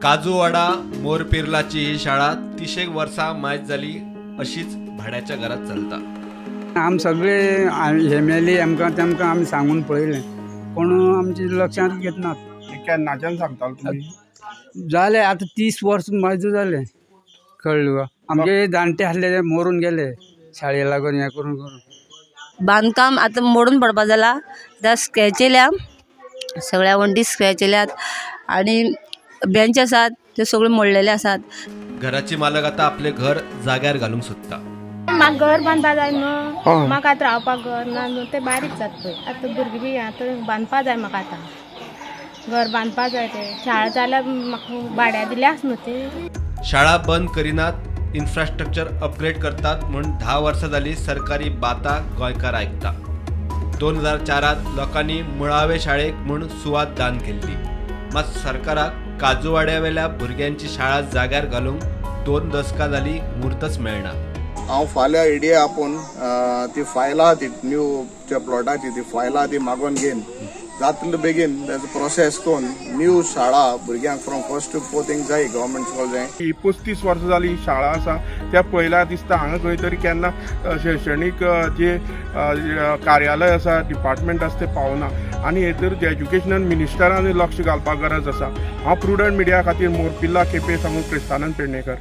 काजूवाडा मोरपिर्लाची ही शाळा 30 वर्सां मायज जाली अशीच भाड्याच्या घरात चलता. आम सगळे एम एल ए आमकां तेमकां आमी सांगून पळयलें, पूण आमचे लक्षांत घेतनात. केन्नाच्यान सांगतालो तुमी? जालें आतां 30 वर्स मायज जालें, कळ्ळें तुका. आमगे जाणटे आसले ते मरून गेले शाळे लागून हें करून करून. बांदकाम आतां मोडून पडपा जाला. आतां स्क्रॅच येयल्या, सगळ्या वण्टी स्क्रॅच येयल्यात आनी बेंच आसात ते सगळे मोडलेले आसात. घराची मालक आता आपले घर जाग्यार घालूंक सोदता. म्हाका घर बांदपा जाय न्हू, म्हाका आतां रावपाक घर ना न्हू, तें बारीक जाता पळय. आतां भुरगीं बी आतां बांदपा जाय म्हाका, आतां घर बांदपा जाय. तें शाळा जाल्यार म्हाका भाड्या दिल्या आस न्हू ती. शाळा बंद करिनात, इन्फ्रास्ट्रक्चर अपग्रेड करतात म्हूण 10 वर्सां जाली सरकारी बाता गोंयकार आयकता. 2004 लोकांनी मुळावे शाळेक म्हूण सुवात दान केल्ली, मात सरकाराक काजूवाड्यावेल्या भुरग्यांची शाळा जाग्यार घालूंक 2 दसकां जाली मुहूर्तच मेळना. हांव फाल्यां ईडीए आपोवन ती फायलां ती न्यू त्या प्लॉटाची ती फायलां ती मागोवन घेवन जातले बेगीन तेजो प्रोसेस करून न्यू शाळा भुरग्यांक फ्रॉम फर्स्ट टू फोर्थींक जाय, गव्हर्मेंट स्कूल जाय. ही 35 वर्सां जाली शाळा आसा त्या पळयल्यार दिसता हांगा खंय तरी केन्ना शैक्षणीक जे कार्यालय आसा, डिपार्टमेंट आसा ते पावना आनी हेतूर एज्युकेशनल मिनिस्टरान लक्ष घालपाक गरज आसा. हांव प्रुडंट मिडिया खातीर मोरपिल्ला केपें सांगून क्रिस्तानंद पेडणेकर.